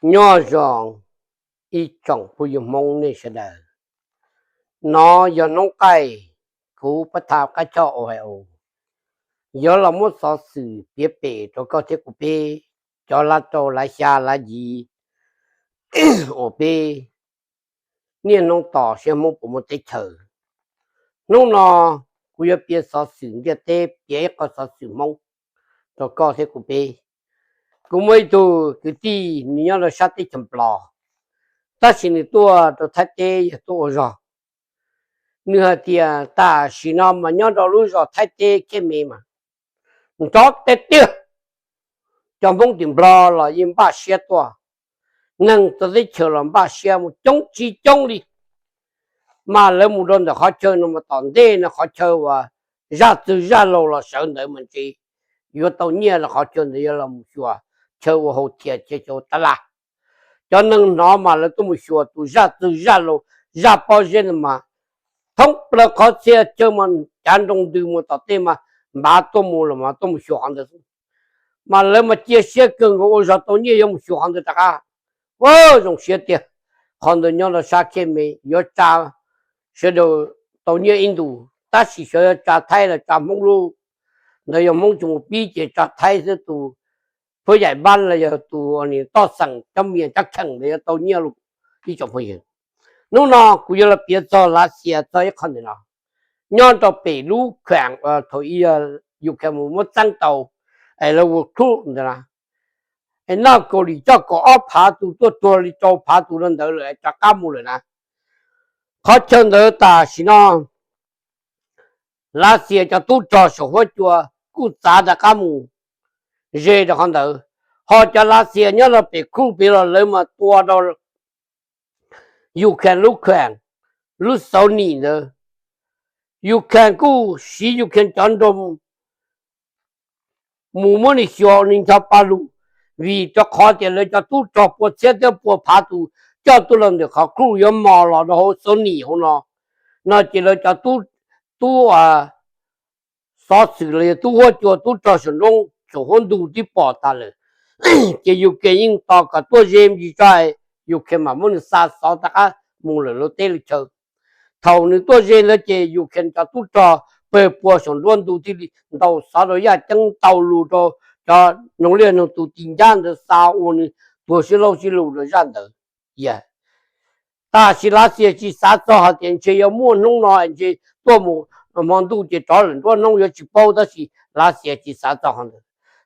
Nyob zoo ib tsoom phooj ywg Hmoob nej sawv daws. No yog hnub qaij, kuv pab tham qab choj Ohio yuav los muab xov xwm piav pem rau koj thiab kuv peb cov lav rau lav xya lav yim uas peb niaj hnub tos seb Hmoob puas muaj teb chaws. Hnub no kuv yuav piav xov xwm ntiaj teb, piav ib qho xov xwm Hmoob rau koj thiab kuv peb. Kuv muaj ib tug kwv tij, nws nyob rau sab teb chaws Nplog, tab sis nws tuaj rau Thaib teb yog tuaj ua zog. Nws hais tias tam sim no mas nyob rau lub zos Thaib teb Khej Me mas nrov tiag tiag. Cov Hmoob tim Nplog los yeej npaj siab tuaj, neeg txawv teb chaws los npaj siab mus coob tsis coob li. Mas lawv mus rau ntawm qhov chaw no mas tom ntej no qhov chaw uas zaj txwg zaj laug los sawv ntawd mas ntshe yuav tau nyiaj los qhov chaw ntawd yuav los mus xyuas chaw ua hau thias chaw tab laj. Cov neeg hnov mas lawv tuaj mus xyuas tus zaj txwg zaj laug, zaj pob zeb ntawd mas thoob plaws qhov txhia chaw mas cav nroo ntws mus tom tej mas npav tuaj mus los mas tuaj mus xyuas qhov ntawd. Mas lawv mas cia siab kawg nkaus ua zog tau nyiaj yuav mus xyuas qhov ntawd rov qab. Ua zoo siab tiag. Qhov ntawd nyob rau sab Khej Me, yuav tsa sawv daws tau nyiaj ib ntus, tab sis xyov yuav tsa Thaib los tsa Hmoob lub. Ntawd yog Hmoob tsis mus pib ces tsa Thaib xwb, tus phuab yaim npab los yog tus toj xeem cov mias cov kheem ntawd yuav tau nyiaj lus. Ib tsoom phooj ywg, hnub no kuv yuav los piav txog Lav Xias txog ib qho ntawm no. Nyob rau pem lub kheem thaum ub Ukraine mus muab txeeb tau, es lawv ua club ntawd na, es noj Kaus Lim coj kaum ob phav tus tuaj tuag li rau phav tus rau ntawd lawm es rov qab mus lawm na. Qhov chaw ntawd tam sim no Lav Xias cov tub rog saum huab cua kuj txav rov qab mus ze rau qhov ntawd, ho cov Lav Xias nyob rau pem club pem los lawv mas tua rau Ukraine lub kheem, lub Xauv Nim ntawd. Ukraine kuj siv Ukraine cov nroo mus muab nws xyuas ua nws ncho pa lug, vim rau qhov tias lawv cov tub rog pua txhiab thiab pua phav tus coj tuaj los ntawm qhov club yuav mos los rau hauv Xauv Nim hauv no, no ces lawv cov tub, tub xov xwm los yog tub huab cua tub rog saum nruab, saum huab ntug twb pom tas lawm. Ces Ukraine yeej tos kom tuaj ze me ntsis tso, Ukraine mam muab nws xa xov rov qab mus lawm lub teb lub chaw. Thaum nws tuaj ze ntawd ces Ukraine cov tub rog pawg pua saum nruab ntug thiaj li ntaus xov rau yaj ceeb ntaus lus rau cov noog liaj noog tus ti ncab ntawd xa ua nws tuag sib laub sib lug rau zaj ntawd. Tam sis Lav Xias tsis xav txog hais tias ntshe yuav muaj hnub no ntshe tuaj mus hmo ntuj ces rov lawm nruab hnub yuav tsis paub, tab sis Lav Xias tsis xav txog qhov ntawd.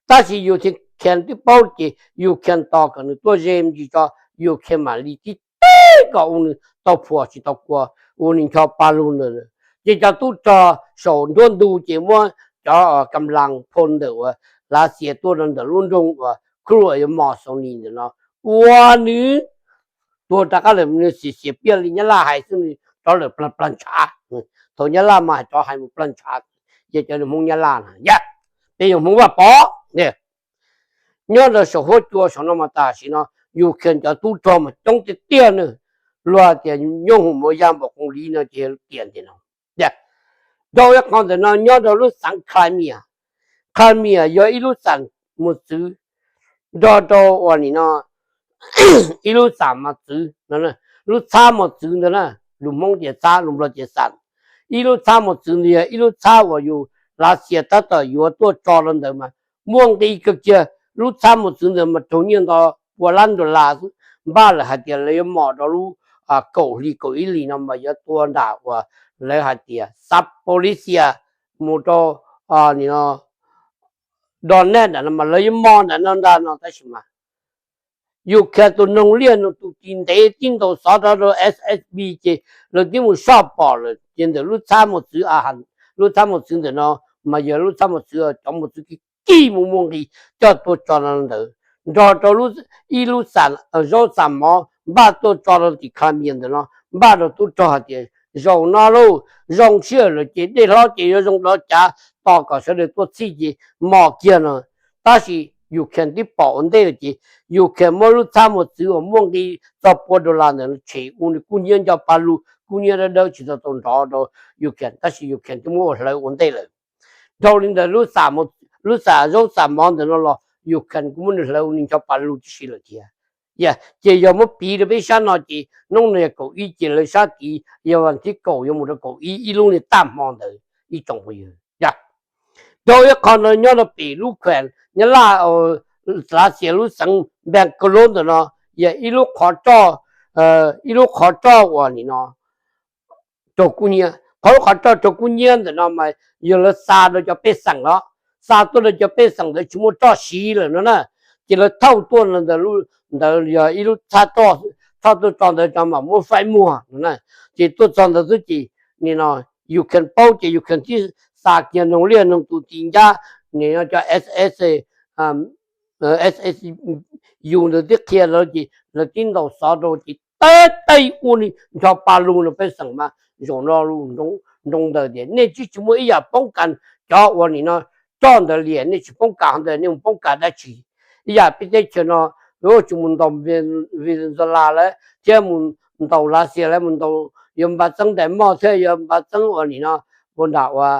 Tab sis Ukraine twb paub ces Ukraine tos kom nws tuaj ze me ntsis tso, Ukraine mam li tib teb kom ua nws tau phuam tsis tau kua, ua nws ncho pa lug ntawd. Ces cov tub rog saum nruab ntug ces muab cov kam las pho ntawm uas Lav Xias tuaj rau ntawm lub nroog uas club yuav mos Xauv Nim ntawm no ua nws tuag rov qab lawm, nws xiam xiam piaj li Nyab Laj hais xwb, nws rov lawm plag plag ntshav. Thaum Nyab Laj mas hais rov hais mus plag ntshav, yog cov Hmoob Nyab Laj na, yog peb yog Hmoob Vaj Pov. Nyob rau saum huab cua saum no mas tam sim no Ukraine cov tub rog mas coob tiag tiag na, luag tias nyob hauv mus ya npaum qoos li no ces tiam ntawm no. Dhau ib qho ntawm no nyob rau lub xeev Crimea. Crimea yog ib lub xam mos txwv nrog rau uas nim no ib lub xam mos txwv, lub txhab mos txwv ntawd na, lus Hmoob tias txhab, lus Nplog tias xam. Ib lub txhab mos txwv ntawd yog ib lub txhab uas yus Lav Xias tab tom yuav tuaj tso rau ntawd mas muaj nqi kawg kiag. Lub txhab mos txwv ntawd mas raug nyiaj nto pua lab dollar xwb, npaj lawm hais tias lawv yuav mos rau lub kaum hli kaum ib hlis no mas yuav tua nram uas lawv hais tias Zaporizhzhia mus rau nim no Donetsk nram no mas lawv yuav mos nram no ntag no, tab sis mas Ukraine tus noog liaj noog tus tis ntev tib ntaus xov rau rau S S B ces lawv twb mus soj pom lawm ces ntawm lub txhab mos txwv a, lub txhab mos txwv ntawm no mas yog lub txhab mos txwv cov mos txwv kib kib mus muaj nqis coj tuaj tso rau ntawd, nrog rau ib lub xam zaub xam mov npaj tuaj tso rau tim Crimea ntawm no, npaj rau tub rog hais tias zaum no lauj, zoo sij hawm lawm ces dej hlob ces yuav zoo dov cav, tos kom sawv daws tuaj txhij ces mos kiag no. Tab sis Ukraine twb pom ua ntej lawm ces Ukraine muab lub txhab mos txwv uas muaj nqi txog pua dollar ntawm no tshem ua nws kub hnyiab nco pa lug, kub hnyiab dawb dawb tsis tau tau nrov rau Ukraine, tab sis Ukraine twb muab ua hlawv ua ntej lawm. Dhau li ntawd lub xam zaub xam mov ntawm no los Ukraine kuj muab nws hlawv ua nws ncho pa lug tib si lawm thiab. Ces yog muab piv rau peb sab no ces hnub no yog kaum ib ces lawv sab tid yog vas thib kaum yuav mus rau kaum ib, ib lub niag tag hmo ntawd ib tsoom phooj ywg. Dhau ib qho no nyob rau pem lub khuam Nyab Laj, Lav Xias lub xeev Npes Kaus Lub ntawm no, yog ib lub qhov roj, ib lub qhov roj uas nim no raug kub hnyiab. Qhov lub qhov roj raug kub hnyiab ntawm no mas yog lawv xa rau cov pej xeem los, xa tuaj rau cov pej xeem ntawd tsis muaj roj siv lawm no na, ces lawv thauj tuaj ntawd, ntawd yog ib lub txhab roj, thauj tuaj tso ntawd tso mam muab faib muag no na. Ces tuaj txog ntawd xwb ces nim no Ukraine paub ces Ukraine thiaj xa kiag noog liaj noog tus tis ncab, nim no cov S S, S S U ntawd twb qhia lawv ces lawv tib ntaus xov rau ces teb teb ua li nrho pa lug no pej xeem mas zaum no nroo ntawd tias nej tsis tsis muaj ib yam poob kas, cov uas nim no roj ntawd liam nej tsis poob kas ntawd nej mus poob kas dab tsi. Ib yam peb teb chaws no yuav tsis mus ntaus Venezuela lawm thiab mus ntaus Lav Xias lawm, mus ntaus yuav npaj txeeb ntais moj thiab yuav npaj txeeb uas nim no ua nram ua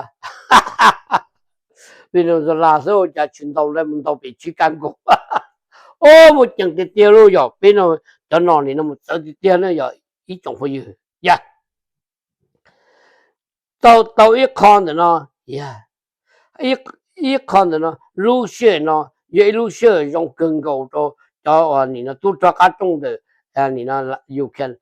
Venezuela xwb ua cas tsis ntaus lawm, mus ntaus pem Chicago. Ob, muaj ceem tiag tiag lauj, yog peb no cov no nim no mus txawv tiag tiag na yog ib tsoom phooj ywg. Yog tau tau ib qho ntawm no, ib qho ntawm no, lub sij hawm no yog ib lub sij hawm zoo kawg nkaus rau cov uas nim no tub rog qab rooj ntawm nim no Ukraine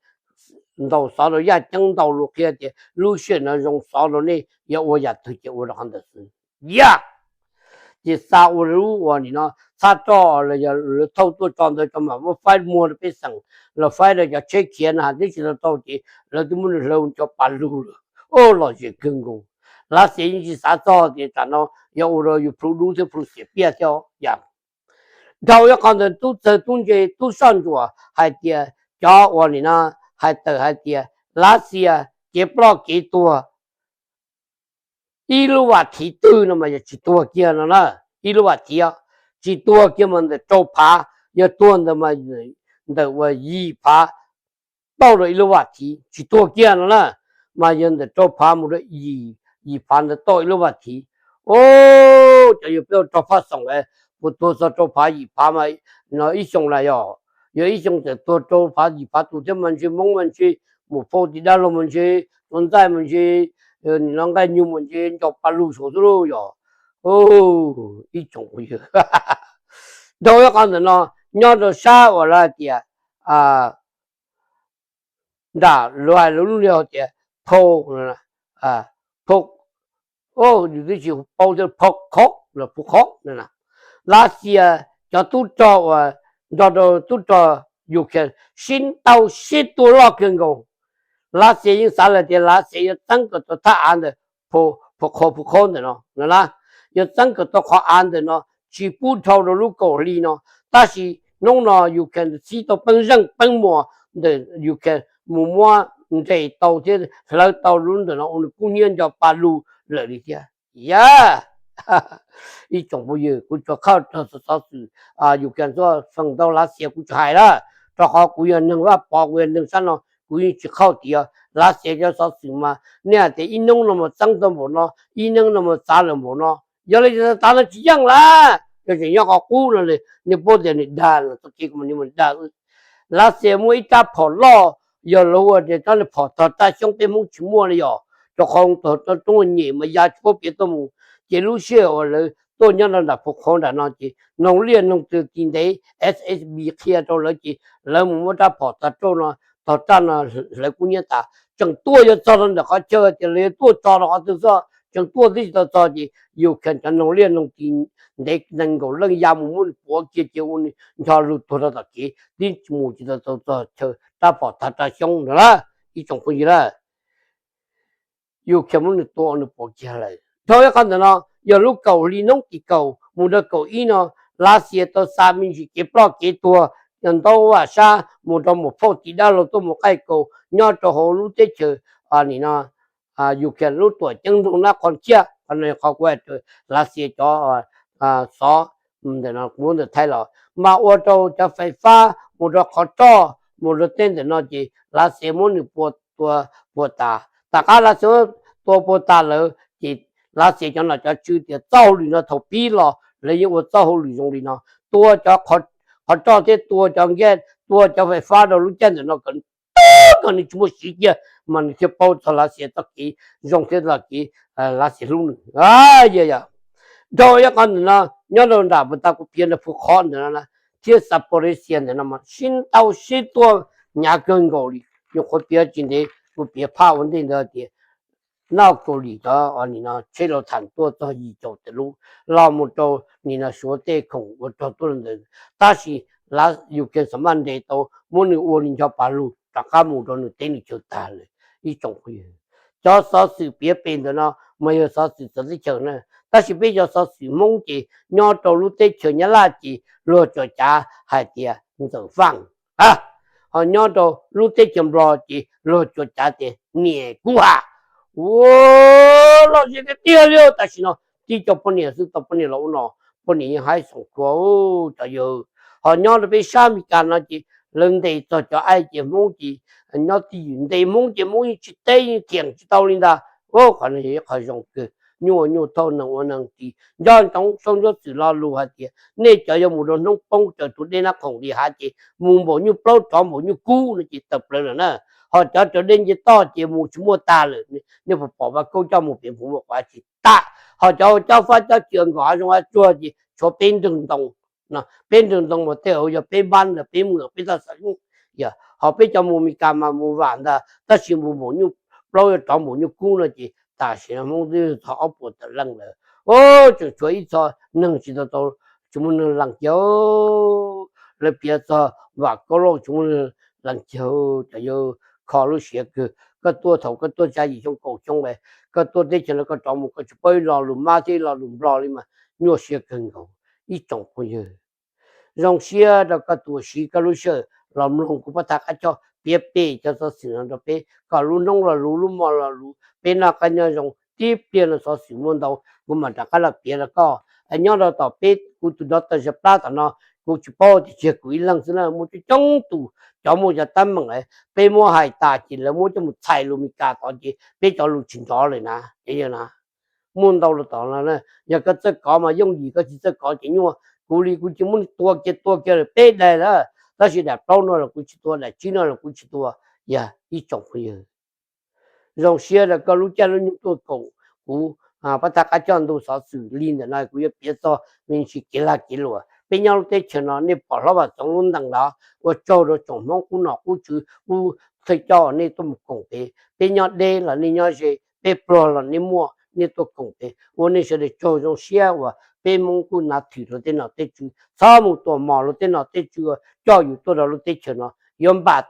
ntaus xov rau yaj ceeb ntau lus qhia tias lub sij hawm no zoo xov rau nej yuav ua yam twg ces ua rau qhov ntawd xwb. Yog ces xa ua lub uas nim no txhab roj los yog lawv thauj tuaj tso ntawd tso mam muab faib muag rau pej xeem los faib rau cov tsheb khiav no hais twb tsis tau tau ces lawv twb muab nws hlawv cov pa lug lawm. Ob, lom zem kawg nkaus. Lav Xias yeej tsis xav txog tias tsam no yuav ua rau yus plhu dub thiab plhu xiam piaj thiab. Yog dhau ib qho ntawd tub txawg tub ntse tub soj ntsuam hais tias cov uas nim no hais tawm hais tias Lav Xias kev ploj kev tuag ib lub vas thiv twg no mas yog tsis tuag kiag no na. Ib lub vas thiv tsis tuag kiag mas ntawm rau phav, yog tuag ntawd mas ntawm uas yim phav tauj rau ib lub vas thiv tsis tuag kiag no na, mas yog ntawm rau phav mus rau yim phav ntawd tauj ib lub vas thiv. Ob, cov yog peb ua rau phaj xoom puas tuag txog rau phav yim phav mas no ib xyoos na yog, yog ib xyoos txawm tuag rau phav yim phav tus thiab mas ntshe Hmoob mas ntshe mus phauj tim dab laug mas ntshe tua ntxaij mas ntshe nim no nqaij nyug mas ntshe nco pa lug saud xwb lauj yog. Ib tsoom phooj ywg, dhau ib qho ntawm no nyob rau sab uas lawv hais tias nram lawv hais lub lub niag tias phau, phau, yus twb tsis paub thiab, phau khob los phu khob. Lav Xias cov tub rog uas nrog rau tub rog Ukraine sib ntaus sib tua loj kawg nkaus. Lav Xias yeej xav lawm tias Lav Xias yuav txeeb kom tau thaj av ntawm phu khob, phu khob ntawm no na, yuav txeeb kom tau qhov av ntawm no tsis pub dhau rau lub kaum hli no. Tab sis hnub no Ukraine txib tau peeb zeej peeb muas ntawm Ukraine mus muab nres tau thiab hlawv tau lub ntawm no ua nws kub hnyiab nco pa lug lawm li thiab. Yog ib tsoom phooj ywg, kuv tsuas qhaj raug xov xwm Ukraine tuaj feem ntau Lav Xias kuv tsis hais lawm, rau qhov kuv yog neeg Vaj Pov, kuv yog neeg sab no kuv yeej tsis qhaj tias Lav Xias cov xov xwm mas nej hais tias ib hnub no mas txeeb tau npaum no, ib hnub no mas txav lawm npaum no. Yog li txav no tsis yeej lawm, yog tseem nyob qhov qub no, nej paub tias nws dag los txoj kev kom nws dag. Lav Xias muaj ib rab phom loj, yog lawv ua tias rab phom tog raj xyoob peb Hmoob tsis muaj li yom, rau qhov tog roob nyem mas ya tsis paub piav tuaj mus. Ces lub sij hawm uas lawv tuaj nyob rau nram phu khob nram no ces noog liaj noog tw tis ntev S S B qhia rau lawv ces lawv mus muab rab phom tog raj no, tog raj no hlawv kub hnyiab tas, tseem tuaj yuav txog rau ntawm qhov chaw tias lawv yuav tuaj tso rau qhov twg xwb, tseem tuaj twb tsis tau txog ces Ukraine cov noog liaj noog tis ntev nees nkaum leej ya mus muab nws puav kiag ces ua nws ncho lug tuag rau tom kev twb mus tsis tau txog chaw rab phom tog raj xyoob ntawd lawm ib tsoom phooj ywg lawm. Ukraine muab nws tua nws puav kiag lawm. Dhau ib qho ntawm no yog lub kaum hli hnub tim kaum mus rau kaum ib no, Lav Xias tau xa me ntsis kev ploj kev tuag, yog ntaub vam sab mus rau mus phauj tim dab laug tuaj mus qaij kaus nyob rau hauv lub teb chaws nim no Ukraine lub tuam ceeb nroog Nab Qhov Thiaj. Qhov no yog qhov kuv hais rau Lav Xias cov xov ntawm no kuv muab ntawm Thaib los mas ua rau cov fais fab mus rau qhov roj mus rau tej ntawm no ces Lav Xias muab nws puas, tua puas tas. Tom qab Lav Xias tua puas tas lawm ces Lav Xias cov nom cov tswv tias txoj hauj lwm no thaum pib los lawv yeej ua txoj hauj lwm zoo li no, tua cov qhov roj thiab tua cov nkiaj tua cov fais fab rau lub caij ntawm no kom, kom nws tsis muaj siv kiag, mas nws thiaj paub txog Lav Xias txoj kev zoo thiab txoj kev Lav Xias hlub nws. Yog, dhau ib qho ntawm no, nyob rau nram puas tas kuv piav ntawm phu qhov ntawm no na, thiab Zaporizhzhia ntawm no mas sib ntaus sib tua hnyav kawg nkaus li. Nyuam qhuav piav tsis ntev kuv piav phaj ua ntej ntawd tias noj Kaus Lim cov nim no tsheb los tham tuaj txog yim caum tawm lub los mus rau nim no Suav tej khoom ua rog tuaj ntawd, tab sis Ukraine xam maj nres tau muab nws ua li ncho pas lug rov qab mus rau nws teb nws chaw tag lawm. Ib tsoom phooj ywg, cov xov xwm piav pem ntawm no mas yog xov xwm txawv teb chaws na, tab sis peb cov xov xwm Hmoob ces nyob rau lub teb chaws Nyab Laj ces luag tsuas cav hais tias Ntxawm Faj, ho nyob rau lub teb chaws Nplog ces luag tsuas cav tias Niam Kub Ha. Ua loj zem tiag tiag li. Tam sim no tib co poj niam xwb tau poj niam los ua no, poj niam yeej haib xoom khuav cov yawg. Ho nyob rau peb sab Amelikas no ces lawv ntes txog cov aib ces Hmoob ces nyob twj ywm, ntes Hmoob ces Hmoob yeej tsis teb yeej thiam tsis tau li ntag. Qhov no yog ib qho zoo kawg, nyuaj ua nyuaj thauj neeg ua neeg ris, nco ntsoov sau ntsuab xwm lo lus hais tias nej cov yuav mus rau hnub poob raws tus dej Nab Khoom Lis hav ces mus npaum nyuj plaub rov npaum nyuj kub no ces tawm plaws lawm na. Ho cov raws dej nce toj ces mus tsis muaj tag lawm, nej puas pom vaj kaub coj mus pem puas muaj quav tsis tag. Ho cov ua cob fab cob cua nkaum hav zoov hav tsuag ces tshuav peb nrwg ntoo, peb nrwg ntoo mas tej zaum yog peb npab ntawm peb mus peb txoj xav, ho peb cov mus Amelikas mas mus vam ntag, tab sis mus npaum nyuj plaub yuav rov npaum nyuj kub no ces tam sim no Hmoob twb txog ob puas tawm leej lawm. Tseem tshuav ib txhia neeg tsis tau tau, tsis muaj neeg lees kiag. Lawv piav txog Vam Kaub Lauj tsis muaj neeg lees kiag. Cov yawg, kho lub siav kawg, koj tuaj thaum koj tuaj xya yim xyoo kaum xyoo lawm, koj tuaj teb chaws no koj rov mus koj tsis paub ib lo lus Mab thiab ib lo lus Nplog li mas nyuaj siab kawg nkaus. Ib tsoom phooj ywg, zoo siab rau koj tus uas siv koj lub sij hawm los mloog kuv Paj Thaj Qab Choj piav pem cov xov xwm no rau peb kom lub hnub los luv lub hmo los luv, peb noj qab nyob zoo. Tib pliag no xov xwm muaj ntau kuv mam rov qab los piav rau koj. Nyob rau tom peb kuv tus dov tawg zam plab tom no, kuv tsis paub tias tsis yog kuv ib leeg xwb na, muaj coob coob tus cov muaj cov teeb meem, peb muab hais tas ces lawv muab coj mus txhais lus Meskas tod ces peb cov lus tsis nrov lawm na. Ces yog na, muaj ntau los tom no, yog koj txawj kov mas yooj yim, koj tsis txawj kov ces nyuaj. Kuv li kuv cia muab tua kiag tua kiag lawm peb daim lawm, tab sis daim plaub no los kuv tsis tua, daim tsib no los kuv tsis tua. Yog ib tsoom phooj ywg, zoo siab rau koj lub caij lub nyoog tuaj koom kuv Paj Thaj Qab Choj ntu xov xwm li ntawm no, kuv yuav piav txog me ntsis kev lag kev luam. Peb nyob lub teb chaws no nej pom hlob Vam Txoov lub ntees los ua tsaug rau tsoom Hmoob qub nom qub tswv qub thawj coj nej tuaj mus koom pem. Peb nyob deb los nej nyob ze, peb pluag los nej muaj, nej tuaj koom pem, ua nej sawv daws tsaug. Zoo siab uas peb Hmoob kuj nav thwm luag tej nom tej tswv, txhob mus tuam mom luag tej nom tej tswv uas coj yus tuaj rau lub teb chaws no. Yuav npam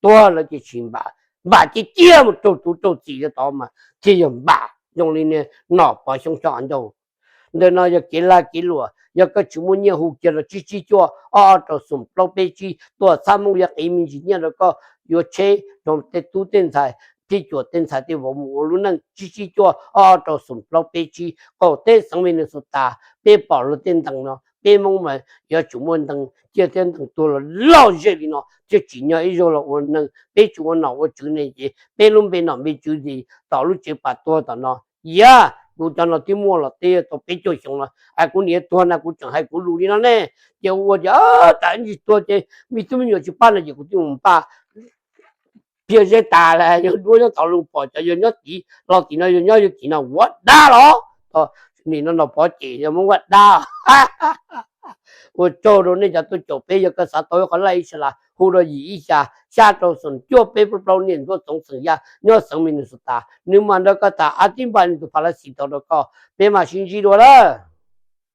tuag lawv ces tsis npam, npam ces ciaj mus raug tub raug txim rau tod mas thiaj yog npam. Zoo li niag Nom Pov Xyooj Xyooj Av Ncauj ntawm no yog kev lag kev luam. Yog koj tsis muaj nyiaj hu kiag los tsib tsib cuaj ob ob rau xoom plaub peb tsib, tuaj txhab Hmoob yuav qiv me ntsis nyiaj rau koj, yuav tsheb rau tej tub tej ntxhais, tej cuam tej ntxhais tej vauv mus ua lub neej, tsib tsib cuaj ob ob rau xoom plaub peb tsib, qaum teb xeev Minnesota. Peb pom luag tej ntees no, peb Hmoob mas yuav tsum muaj ntees ciaj thiab ntees tuag los loj zem li no thiaj tsim nyog ib zaug los ua neeg. Peb tsis ua nom ua tswv ne ces peb lub npe nom npe tswv ces tom lub tsev pas tuag tom no. Yog kuv cov no twb muaj los twb tau peb caug xyoo no, es kuv niam tuag na kuv tseem hais kuv lus li no ne. Ces ua ces tas ib ntsis tuag ces me tub me nyuam tsis pab no ces kuv twb mus npaj phiaj zeb tas lawm, yog duab nyob tod los pom cov yawg nyob tid los tim no, yawg nyob yawg tim no ua dab los. Nim no Nom Pov ces yog Hmoob ua dab. Ua tsaug rau nej cov tuaj caum peb. Yog koj xav tau ib qho like ib subscribe hu rau yim ib xya xya rau xoom cuaj peb plaub plaub, niam Ntsuab Txoov xeem Yaj nyob xeev Minnesota, nws mam nrog koj tham a tib npa nws tus pha la xis tau rau koj. Peb mam sib ntsib dua lawm.